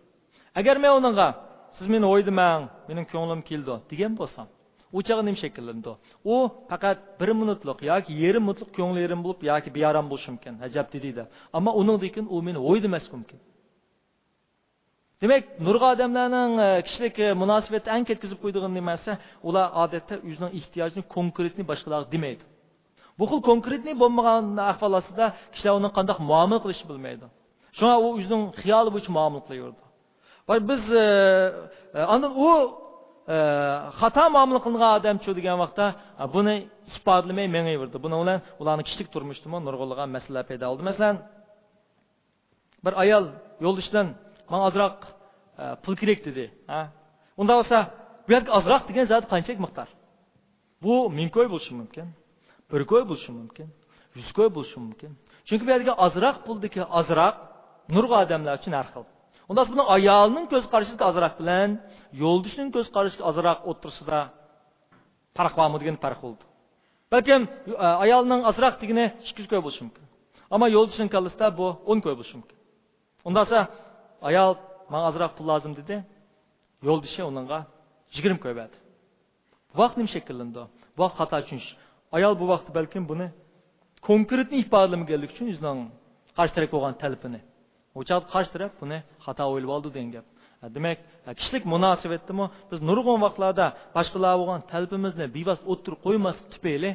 ئەگەر مەن ئۇنىڭغا، «سىز مېنى ۋوي دېمەڭ، مېنىڭ كۆڭلۈم كېلىدۇ» دېگەن بولسام، ئۇ چاغدا نېمە شەكىللىنىدۇ؟ ئۇ پەقەت بىر مىنۇتلۇق ياكى يېرىم مىنۇتلۇق كۆڭلى يېرىم بولۇپ ياكى بىئارام بولۇشى مۇمكىن، «ئەجەب» دېدى دەپ. ئەمما ئۇنىڭدىن كېيىن ئۇ مېنى ۋوي دېمەسلىكى مۇمكىن. دېمەك، نۇرغۇن ئادەملەرنىڭ، ئە، كىشىلىك، ئە، مۇناسىۋەتتە ئەڭ كەتكۈزۈپ قويىدىغان نېمە دېسە، ئۇلار ئادەتتە ئۆزىنىڭ ئېھتىياجىنى كونكرېتنى باشقىلارغا دېمەيدۇ. بۇ خىل كونكرېتنى بولمىغان ئەھۋال ئاستىدا كىشىلەر ئۇنىڭ قانداق مۇئامىلە قىلىشنى بىلمەيدۇ. شۇڭا ئۇ ئۆزىنىڭ خىيالى بويىچە مۇئامىلە قىلىۋېرىدۇ. ۋە بىز، ئە، ئە، ئاندىن ئۇ، ئە، خاتا مۇئامىلە قىلىنغان ئادەمچۇ دېگەن ۋاقىتتا، ئە، بۇنى ئىپادىلىمەي مېڭىۋېرىدۇ. بۇنىڭ بىلەن ئۇلارنىڭ كىشىلىك تۇرمۇشتىمۇ نۇرغۇنلىغان مەسىلىلەر پەيدا بولدى. مەسىلەن، بىر ئايال يولدىشىدىن، «ماڭا ئازراق، ئە، پۇل كېرەك» دېدى. ھە؟ ئۇنداق بولسا، بۇ يەردىكى ئازراق دېگەن زادى قانچىلىك مىقدار؟ بۇ مىڭ كوي بولۇشى مۇمكىن، بىر كوي بولۇشى مۇمكىن، يۈز كوي بولۇشى مۇمكىن. چۈنكى بۇ يەردىكى ئازراق پۇلدىكى ئازراق نۇرغۇن ئادەملەر ئۈچۈن ھەر خىل. ئۇنداق بولسا، بۇنىڭ ئايالىنىڭ كۆز قارىشىدىكى ئازراق بىلەن يولدىشىنىڭ كۆز قارىشىدىكى ئازراق ئوتتۇرىسىدا پەرق بارمۇ دېگەن پەرق بولىدۇ. بەلكىم، ئە، ئايالنىڭ ئازراق دېگىنى ئىككى يۈز كوي بولۇشى مۇمكىن. ئەمما يولدىشىنىڭ كاللىسىدا بۇ ئون كوي بولۇشى مۇمكىن. ئۇنداق بولسا، ئايال، «ماڭا ئازراق پۇل لازىم» دېدى. يولدىشى ئۇنىڭغا يىگىرمە كوي بەردى. بۇ ۋاقىت نېمە شەكىللىنىدۇ؟ بۇ ۋاقىت خاتا چۈشىنىش. ئايال بۇ ۋاقىتتا بەلكىم بۇنى كونكرېتنى ئىپادىلىمىگەنلىكى ئۈچۈن ئۆزىنىڭ قارشى تەرەپ بولغان تەلىپىنى، ئۇ چاغدا قارشى تەرەپ بۇنى خاتا ئويلىۋالىدۇ دېگەن گەپ. دېمەك، كىشىلىك مۇناسىۋەتتىمۇ بىز نۇرغۇن ۋاقىتلاردا باشقىلار بولغان تەلىپىمىزنى بىۋاسىتە ئوتتۇرىغا قويماسلىق تۈپەيلى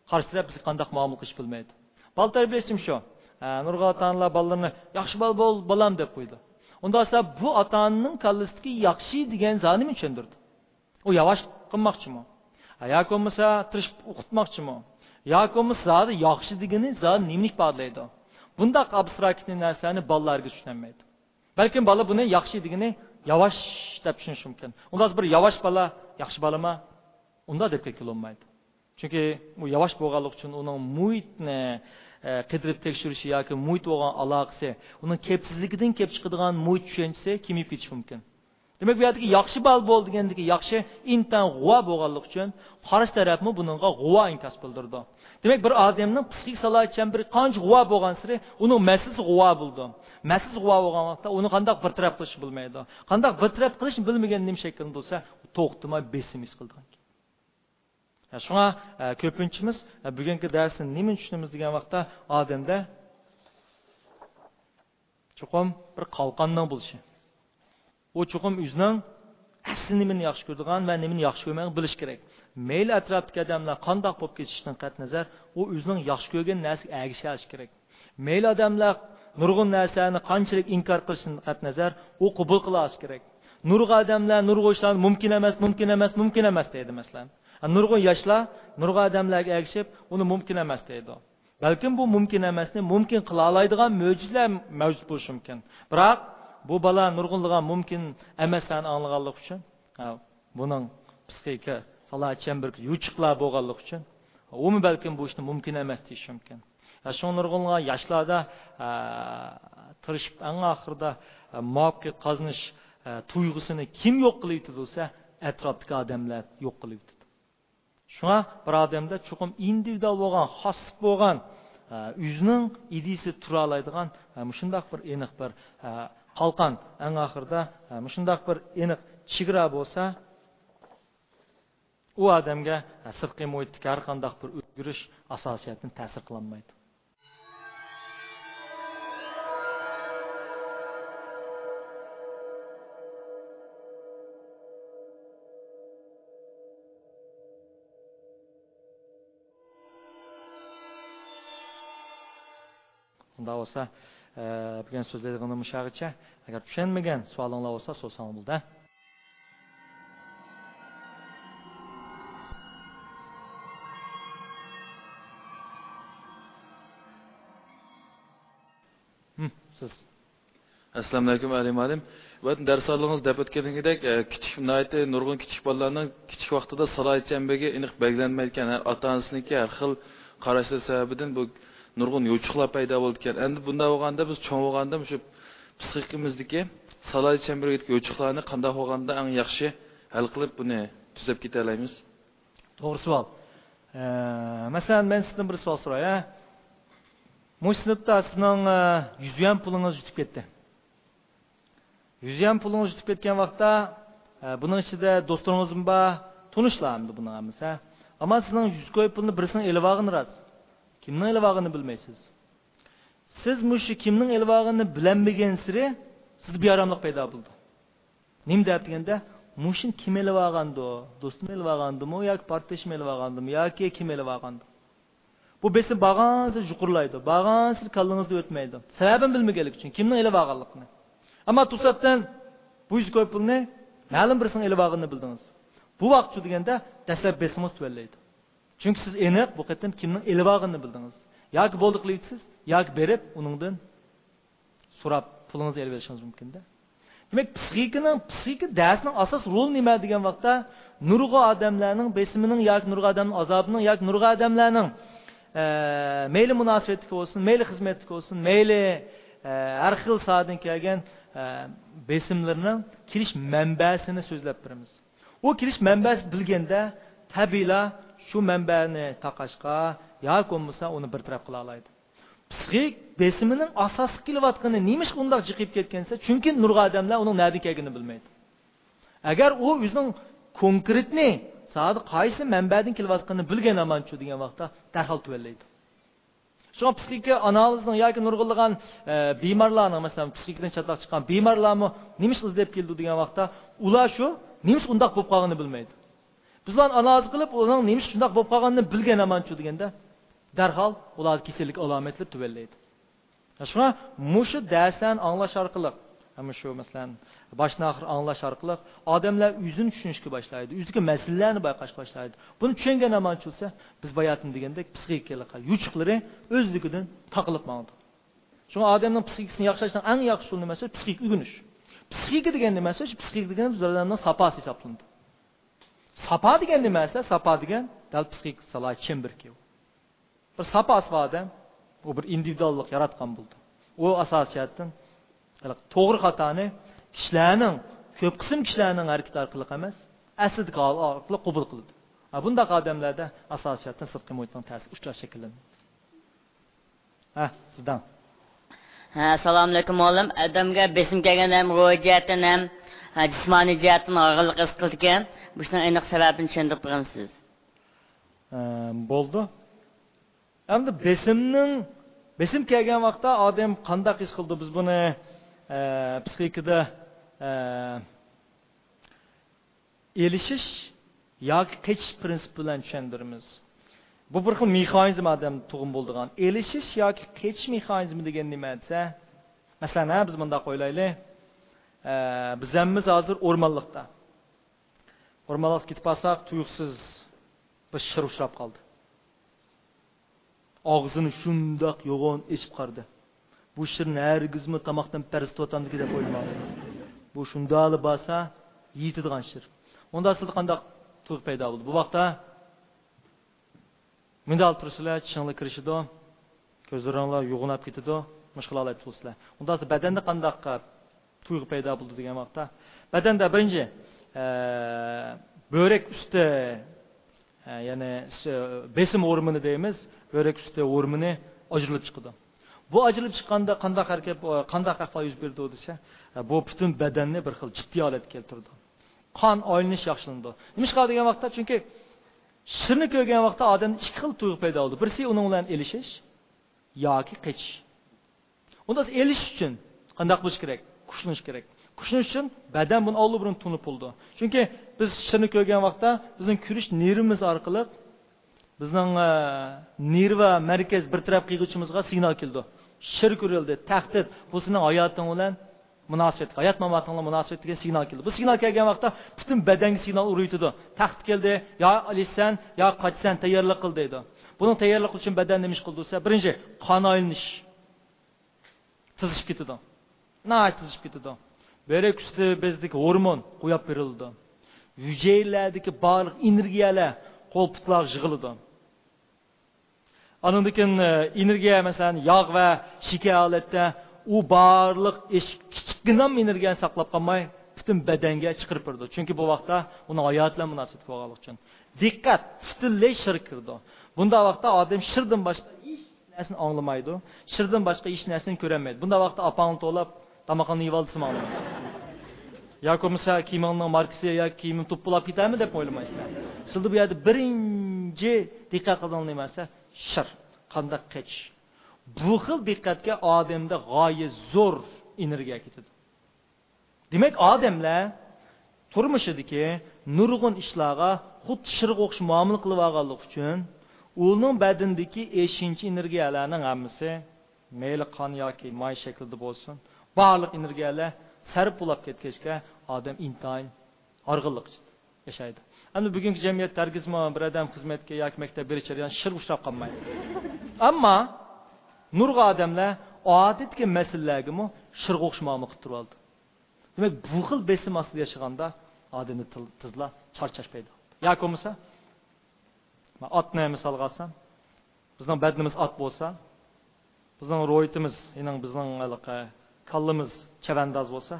قارشى تەرەپ بىزگە قانداق مۇئامىلە قىلىشنى بىلمەيدۇ. بالا تەربىيەلەشمۇ شۇ. ھە، نۇرغۇن ئاتا-ئانىلار بالىلىرىنى، «ياخشى بالا بول، بالام» دەپ قويىدۇ. ئۇنداق بولسا، بۇ ئاتا-ئانىنىڭ كاللىسىدىكى ياخشى دېگەن زادى نېمىنى چۈشەندۈرىدۇ؟ ئۇ ياۋاش قىلماقچىمۇ؟ ھە، ياكى بولمىسا تىرىشىپ ئوقۇتماقچىمۇ؟ ياكى بولمىسا زادى ياخشى دېگىنى زادى نېمىنى ئىپادىلەيدۇ؟ بۇنداق ئابستراكت نەرسىلەرنى بالىلار ھەرگىز چۈشىنەلمەيدۇ. بەلكىم بالا بۇنى ياخشى دېگىنى ياۋاش دەپ چۈشىنىشى مۇمكىن. ئۇنداق بىر ياۋاش بالا ياخشى بالىما؟ ئۇنداق دەپ كەتكىلى بولمايدۇ. چۈنكى ئۇ ياۋاش بولغانلىقى ئۈچۈن ئۇنىڭ مۇھىتنى، ئە، قىدىرىپ تەكشۈرۈشى ياكى مۇھىت بولغان ئالاقىسى، ئۇنىڭ كەپسىزلىكىدىن كېلىپ چىقىدىغان مۇھىت چۈشەنچىسى كېمىيىپ كېتىشى مۇمكىن. دېمەك، بۇ يەردىكى ياخشى بالا بول دېگەندىكى ياخشى ئىنتايىن غۇۋا بولغانلىقى ئۈچۈن قارشى تەرەپمۇ بۇنىڭغا غۇۋا ئىنكاس بىلدۈرىدۇ. دېمەك، بىر ئادەمنىڭ پسىخىك سالاھىيەت چەمبىرى قانچە غۇۋا بولغانسېرى ئۇنىڭ مەسىلىسى غۇۋا بولىدۇ. مەسىلىسى غۇۋا بولغان ۋاقىتتا ئۇنى قانداق بىر تەرەپ قىلىشنى بىلمەيدۇ. قانداق بىر تەرەپ قىلىشنى بىلمىگەن نېمە شەكىلدە بولسا، توختىماي بېسىم ھېس قىلىدىغان. شۇڭا، ئە، كۆپىنچىمىز، ئە، بۈگۈنكى دەرستىن نېمىنى چۈشىنىمىز دېگەن ۋاقىتتا، ئادەمدە چوقۇم بىر قالقاننىڭ بولۇشى. ئۇ چوقۇم ئۆزىنىڭ ئەسلى نېمىنى ياخشى كۆرىدىغان ۋە نېمىنى ياخشى كۆرمەيدىغانلىقىنى بىلىشى كېرەك. مەيلى ئەتراپتىكى ئادەملەر قانداق بولۇپ كېتىشىدىن قەتئىينەزەر، ئۇ ئۆزىنىڭ ياخشى كۆرگەن نەرسىگە ئەگىشەلىشى كېرەك. مەيلى ئادەملەر نۇرغۇن نەرسىلەرنى قانچىلىك ئىنكار قىلىشىدىن قەتئىينەزەر، ئۇ قوبۇل قىلالىشى كېرەك. نۇرغۇن ئادەملەر نۇرغۇن ئىشلارنى مۇمكىن ئەمەس، مۇمكىن ئەمەس، مۇمكىن ئەمەس دەيدۇ، مەسىلەن. نۇرغۇن ياشلار نۇرغۇن ئادەملەرگە ئەگىشىپ، ئۇنى مۇمكىن ئەمەس دەيدۇ. بەلكىم بۇ مۇمكىن ئەمەسنى مۇمكىن قىلالايدىغان مۆجىزىلەر مەۋجۇت بولۇشى مۇمكىن. بىراق، بۇ بالا نۇرغۇنلىغان مۇمكىن ئەمەسلەرنى ئاڭلىغانلىقى ئۈچۈن، ھە، بۇنىڭ پسىخىكا سالاھىيەت چەمبىرىكى يوچۇقلار بولغانلىقى ئۈچۈن، ئۇمۇ بەلكىم بۇ ئىشنى مۇمكىن ئەمەس دېيىشى مۇمكىن. ھە، شۇڭا نۇرغۇنلىغان ياشلاردا، ھە، تىرىشىپ ئەڭ ئاخىرىدا، ھە، مۇۋەپپەقىيەت قازىنىش، ھە، تۇيغۇسىنى كىم يوق قىلىۋېتىدۇ دېسە، ئەتراپتىكى ئادەملەر يوق قىلىۋېتىدۇ. شۇڭا بىر ئادەمدە چوقۇم ئىندىۋىدۇئال بولغان، خاسلىق بولغان، ئە، ئۆزىنىڭ ئىدىيىسى تۇرالايدىغان، ئە، مۇشۇنداق بىر ئېنىق بىر، ئە، قالقان، ئەڭ ئاخىرىدا، ئە، مۇشۇنداق بىر ئېنىق چېگرا بولسا، ئۇ ئادەمگە، ئە، سىرتقى مۇھىتتىكى ھەر قانداق بىر ئۆزگىرىش ئاساسىي جەھەتتىن تەسىر قىلالمايدۇ. ئۇنداق بولسا، ئە، بۈگۈن سۆزلەيدىغىنىم مۇشۇغىچە. ئەگەر چۈشەنمىگەن سوئالىڭلار بولسا، سورىساڭلار بولىدۇ. ھىم، سىز. ئەسسالامۇ ئەلەيكۇم، ئەلى مۇئەللىم. بۇ دەرس ئالدىڭىز دەپ ئۆتكىنىدەك، ئە، كىچىك، ناھايىتى نۇرغۇن كىچىك بالىلارنىڭ كىچىك ۋاقتىدا سالاھىيەت چەمبىرىكى ئېنىق بەلگىلەنمەيدىكەن. ھەر ئاتا-ئانىسىنىڭكى ھەر خىل قاراشلىرى سەۋەبىدىن بۇ نۇرغۇن يوچۇقلار پەيدا بولىدىكەن. ئەمدى بۇنداق بولغاندا بىز چوڭ بولغاندا مۇشۇ پسىخىكىمىزدىكى سالاھىيەت چەمبىرىكىدىكى يوچۇقلارنى قانداق بولغاندا ئەڭ ياخشى ھەل قىلىپ بۇنى تۈزەپ كېتەلەيمىز؟ توغرا سوئال. ئە، مەسىلەن، مەن سىزدىن بىر سوئال سوراي، ھە؟ مۇشۇ سىنىپتا سىزنىڭ، ئە، يۈز يۈەن پۇلىڭىز يۈتۈپ كەتتى. يۈز يۈەن پۇلىڭىز يۈتۈپ كەتكەن ۋاقىتتا، ئە، بۇنىڭ ئىچىدە دوستلىرىڭىزمۇ بار، تونۇشلار ئەمدى بۇنىڭ ھەممىسى، ھە؟ ئەمما سىزنىڭ يۈز كوي پۇلنى بىرسىنىڭ ئېلىۋالغىنى راست. كىمنىڭ ئېلىۋالغىنىنى بىلمەيسىز. سىز مۇشۇ كىمنىڭ ئېلىۋالغىنىنى بىلەلمىگەنسېرى سىزدە بىئاراملىق پەيدا بولىدۇ. نېمە دەپ دېگەندە، مۇشۇنى كىم ئېلىۋالغاندۇ؟ دوستۇم ئېلىۋالغاندىمۇ ياكى پارتدىشىم ئېلىۋالغاندىمۇ ياكى كىم ئېلىۋالغاندۇ؟ بۇ بېسىم بارغانسېرى يۇقىرىلايدۇ، بارغانسېرى كاللىڭىزدا ئۆتمەيدۇ. سەۋەبىنى بىلمىگەنلىكى ئۈچۈن، كىمنىڭ ئېلىۋالغانلىقىنى. ئەمما توساتتىن بۇ يۈز كوي پۇلنى مەلۇم بىرسىنىڭ ئېلىۋالغىنىنى بىلدىڭىز. بۇ ۋاقىتچۇ دېگەندە دەسلەپ بېسىمىڭىز تۆۋەنلەيدۇ. چۈنكى سىز ئېنىق بۇ قېتىم كىمنىڭ ئېلىۋالغىنىنى بىلدىڭىز. ياكى بولدى قىلىۋېتىسىز، ياكى بېرىپ ئۇنىڭدىن سوراپ پۇلىڭىزنى ئېلىۋېلىشىڭىز مۇمكىن-دە. دېمەك، پسىخىكىنىڭ، پسىخىكا دەرسنىڭ ئاساس رولى نېمە دېگەن ۋاقىتتا، نۇرغۇن ئادەملەرنىڭ بېسىمىنىڭ ياكى نۇرغۇن ئادەمنىڭ ئازابىنىڭ ياكى نۇرغۇن ئادەملەرنىڭ، ئە، مەيلى مۇناسىۋەتلىك بولسۇن، مەيلى خىزمەتلىك بولسۇن، مەيلى، ئە، ھەر خىل ساھەدىن كەلگەن، ئە، بېسىملىرىنىڭ كېلىش مەنبەسىنى سۆزلەپ بېرىمىز. ئۇ كېلىش مەنبەسى بىلگەندە، تەبىئىيلا شۇ مەنبەنى تاقاشقا ياكى بولمىسا ئۇنى بىر تەرەپ قىلالايدۇ. پسىخىك بېسىمىنىڭ ئاساسلىق كېلىۋاتقىنى نېمىشقا ئۇنداق جىقىيىپ كەتكەن دېسە، چۈنكى نۇرغۇن ئادەملەر ئۇنىڭ نەدىن كەلگىنىنى بىلمەيدۇ. ئەگەر ئۇ ئۆزىنىڭ كونكرېتنى سادە قايسى مەنبەدىن كېلىۋاتقىنىنى بىلگەن ھامانچۇ دېگەن ۋاقىتتا دەرھال تۆۋەنلەيدۇ. شۇڭا پسىخىكا ئانالىزنىڭ ياكى نۇرغۇنلىغان، ئە، بىمارلارنىڭ، مەسىلەن، پسىخىكىدىن چاتاق چىققان بىمارلارمۇ نېمىشقا ئىزدەپ كېلىدۇ دېگەن ۋاقىتتا، ئۇلار شۇ نېمىشقا ئۇنداق بولۇپ قالغىنىنى بىلمەيدۇ. بىز ئۇلارنى ئانالىز قىلىپ، ئۇلارنىڭ نېمىشقا شۇنداق بولۇپ قالغىنىنى بىلگەن ھامانچۇ دېگەندە، دەرھال ئۇلاردا كېسەللىك ئالامەتلىرى تۆۋەنلەيدۇ. شۇڭا مۇشۇ دەرسلەرنى ئاڭلاش ئارقىلىق، مۇشۇ، مەسىلەن، باشتىن ئاخىر ئاڭلاش ئارقىلىق ئادەملەر ئۆزىنى چۈشىنىشكە باشلايدۇ، ئۆزىدىكى مەسىلىلەرنى بايقاشقا باشلايدۇ. بۇنى چۈشەنگەن ھامانچۇ بولسا، بىز باياتىن دېگەندەك پسىخىكىلىق يوچۇقلىرى ئۆزلۈكىدىن تاقىلىپ ماڭىدۇ. شۇڭا ئادەمنىڭ پسىخىكىسىنى ياخشىلاشنىڭ ئەڭ ياخشى ئۇسۇلى نېمە دېسە، پسىخىكا ئۆگىنىش. پسىخىكا دېگەن نېمە دېسە، شۇ پسىخىكا دېگەن بىز ئادەمنىڭ ساپاسى ھېسابلىنىدۇ. ساپا دېگەن نېمە دېسە، ساپا دېگەن دەل پسىخىك سالاھىيەت چېمبىرىكى. بىر ساپاسى بار ئادەم، ئۇ بىر ئىندىۋىدۇئاللىق ياراتقان بولىدۇ. ئۇ ئاساسىي جەھەتتىن توغرا خاتانى كىشىلەرنىڭ، كۆپ قىسىم كىشىلەرنىڭ ھەرىكىتى ئارقىلىق ئەمەس، ئەسلىدىكى ھال ئارقىلىق قوبۇل قىلىدۇ. ھە، بۇنداق ئادەملەردە ئاساسىي جەھەتتىن سىرتقى مۇھىتنىڭ تەسىرى ئۇچراش شەكىللىنىدۇ. ھە، سىزدىن. ھە، سالامۇئەلەيكۇم مۇئەللىم. ئادەمگە بېسىم كەلگەندە ھەم روھىي جەھەتتىن ھەم، ھە، جىسمانىي جەھەتتىن ھارغىنلىق ھېس قىلىدىكەن. بۇ ئىشنىڭ ئېنىق سەۋەبىنى چۈشەندۈرۈپ بېرىمسىز؟ ئە، بولدى. ئەمدى بېسىمنىڭ، بېسىم كەلگەن ۋاقىتتا ئادەم قانداق ھېس قىلىدۇ؟ بىز بۇنى، ئە، پسىخىكىدا، ئە، ئېلىشىش ياكى قېچىش پىرىنسىپى بىلەن چۈشەندۈرىمىز. بۇ بىر خىل مېخانىزم ئادەمدە تۇغۇم بولىدىغان. ئېلىشىش ياكى قېچىش مېخانىزمى دېگەن نېمە دېسە، مەسىلەن، ھە، بىز مۇنداق ئويلايلى. ئە، بىز ھەممىمىز ھازىر ئورمانلىقتا. ئورمانلىققا كېتىپ بارساق، تۇيۇقسىز بىر شىر ئۇچراپ قالدى. ئاغزىنى شۇنداق يوغان ئېچىپ قارىدى. بۇ شىرنى ھەرگىزمۇ تاماقتىن پەرز تۇتۇۋاتامدىكى دەپ ئويلىماڭ. بۇ شۇنداقلا بارسا يېيىتىدىغان شىر. ئۇندا سىزدە قانداق تۇيغۇ پەيدا بولىدۇ؟ بۇ ۋاقىتتا مۇنداق تۇرسىلەر، چىشىڭلار كىرىشىدۇ، كۆزلىرىڭلار يوغىناپ كېتىدۇ، مۇشۇ خىل ھالەتتە تۇرسىلەر. ئۇندا سىز بەدەندە قانداق تۇيغۇ پەيدا بولىدۇ دېگەن ۋاقىتتا، بەدەندە بىرىنچى، ئە، بۆرەك ئۈستى، ئە، يەنى س-، بېسىم ھورمونى دەيمىز، بۆرەك ئۈستى ھورمونى ئاجرىلىپ چىقىدۇ. بۇ ئاجرىلىپ چىققاندا قانداق ھەرىكەت، قانداق ئەھۋال يۈز بېرىدۇ دېسە، بۇ پۈتۈن بەدەننى بىر خىل جىددىي ھالەتكە كەلتۈرىدۇ. قان ئايلىنىش ياخشىلىنىدۇ. نېمىشقا دېگەن ۋاقىتتا، چۈنكى شىرنى كۆرگەن ۋاقىتتا ئادەمدە ئىككى خىل تۇيغۇ پەيدا بولىدۇ. بىرسى ئۇنىڭ بىلەن ئېلىشىش ياكى قېچىش. ئۇندا ئېلىش ئۈچۈن قانداق بولۇش كېرەك؟ كۈچلىنىش كېرەك. كۈچلىنىش ئۈچۈن بەدەن بۇنى ئاللىبۇرۇن تونۇپ بولىدۇ. چۈنكى بىز شىرنى كۆرگەن ۋاقىتتا بىزنىڭ كۆرۈش نېرۋىمىز ئارقىلىق بىزنىڭ، ئە، نېرۋا مەركەز بىر تەرەپ قىلغۇچىمىزغا سىگنال كېلىدۇ. شىر كۆرۈلدى، تەھدىت، بۇ سېنىڭ ھاياتىڭ بىلەن مۇناسىۋەتلىك، ھايات ماماتىڭ بىلەن مۇناسىۋەتلىك دېگەن سىگنال كېلىدۇ. بۇ سىگنال كەلگەن ۋاقىتتا پۈتۈن بەدەنگە سىگنال ئۇرۇۋېتىدۇ. تەھدىت كەلدى، يا ئېلىشسەن، يا قاچىسەن، تەييارلىق قىل دەيدۇ. بۇنىڭ تەييارلىق ئۈچۈن بەدەن نېمە ئىش قىلىدۇ دېسە، بىرىنچى، قان ئايلىنىش. تېزلىشىپ كېتىدۇ. ناھايىتى تېزلىشىپ كېتىدۇ. بۆرەك ئۈستى بېزىدىكى ھورمون قويۇپ بېرىلىدۇ. ھۈجەيرىلەردىكى بارلىق ئېنېرگىيەلەر قول پۇتلارغا يىغىلىدۇ. ئاندىن كېيىن، ئە، ئېنېرگىيە، مەسىلەن، ياغ ۋە شېكەر ھالەتتە ئۇ بارلىق ئېش-، كىچىككىنە ئېنېرگىيەنى ساقلاپ قالماي، پۈتۈن بەدەنگە چىقىرىپ بېرىدۇ. چۈنكى بۇ ۋاقىتتا ئۇنىڭ ھاياتى بىلەن مۇناسىۋەتلىك بولغانلىقى ئۈچۈن. دىققەت پۈتۈنلەي شىر كىرىدۇ. بۇنداق ۋاقىتتا ئادەم شىردىن باشقا ھېچ نەرسىنى ئاڭلىمايدۇ. شىردىن باشقا ھېچ نەرسىنى كۆرەلمەيدۇ. بۇنداق ۋاقىتتا ئاپاڭنى توۋلاپ، تامىقىڭنى يېۋالدىسىمۇ ئاڭلىمايسىلەر. ياكى بولمىسا كىيىمىڭنىڭ ماركىسى ياكى كىيىمىم توپىلاپ كېتەرمۇ دەپ ئويلىمايسىلەر. سىلەردە بۇ يەردە بىرىنچى دىققەت قىلىدىغان نېمە دېسە، شىر. قانداق قېچىش. بۇ خىل دىققەتكە ئادەمدە غايەت زور ئېنېرگىيە كېتىدۇ. دېمەك، ئادەملەر تۇرمۇشىدىكى نۇرغۇن ئىشلارغا خۇددى شىرغا ئوخشاش مۇئامىلە قىلىۋالغانلىقى ئۈچۈن، ئۇنىڭ بەدىنىدىكى ئېشىنچا ئېنېرگىيەلەرنىڭ ھەممىسى، مەيلى قان ياكى ماي شەكلىدە بولسۇن، بارلىق ئېنېرگىيەلەر سەرپ بولاپ كەتكەچكە، ئادەم ئىنتايىن ھارغىنلىق ئىچىدە ياشايدۇ. ئەمدى بۈگۈنكى جەمئىيەتتە ھەرگىزمۇ بىر ئادەم خىزمەتكە ياكى مەكتەپ بېرىش جەريانىدا شىرغا ئۇچراپ قالمايدۇ. ئەمما نۇرغۇن ئادەملەر ئادەتتىكى مەسىلىلەرگىمۇ شىرغا ئوخشاش مۇئامىلە قىلىپ تۇرۇۋالىدۇ. دېمەك، بۇ خىل بېسىم ئاستىدا ياشىغاندا ئادەمدە تىل-، تېزلا چارچاش پەيدا بولىدۇ. ياكى بولمىسا، مەن ئاتنى مىسالغا ئالسام، بىزنىڭ بەدىنىمىز ئات بولسا، بىزنىڭ روھىيىتىمىز، يەنى بىزنىڭ ھېلىقى كاللىمىز چەۋەنداز بولسا،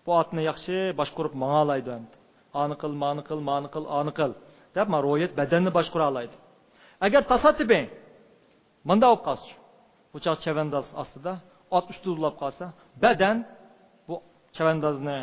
بۇ ئاتنى ياخشى باشقۇرۇپ ماڭالايدۇ ئەمدى. ئانى قىل، مانى قىل، مانى قىل، ئانى قىل دەپ، ما روھىيەت بەدەننى باشقۇرالايدۇ. ئەگەر تاسادىپىي مۇنداق بولۇپ قالسىچۇ، بۇ چاغ چەۋەنداز ئاستىدا، ئات ئۈستىدە ئۇلاپ قالسا، بەدەن بۇ چەۋەندازنى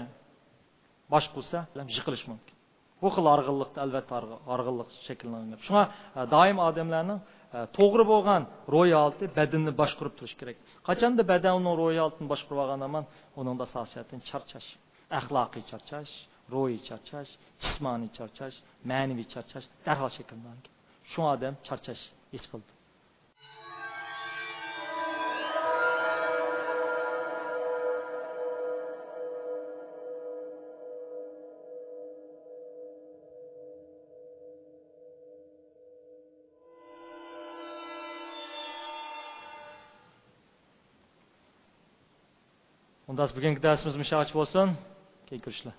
باشقۇرسا، يىقىلىشى مۇمكىن. بۇ خىل ھارغىنلىقتا ئەلۋەتتە ھارغ-، ھارغىنلىق شەكىللىنىدۇ. شۇڭا، ئە، دائىم ئادەملەرنىڭ، ئە، توغرا بولغان روھىي ھالىتى بەدىنىنى باشقۇرۇپ تۇرۇشى كېرەك. قاچاندا بەدەن ئۇنىڭ روھىي ھالىتىنى باشقۇرۇپ ئالغان ھامان، ئۇنىڭدا ئاساسىي جەھەتتىن چارچاش، ئەخلاقىي چارچاش، روھىي چارچاش، جىسمانىي چارچاش، مەنىۋى چارچاش دەرھال شەكىللىنىدۇ. شۇڭا ئادەم چارچاش ھېس قىلىدۇ. ئۇنداق بۈگۈنكى دەرسىمىز مۇشۇ يەرگىچە بولسۇن. كېيىن كۆرۈشلەر.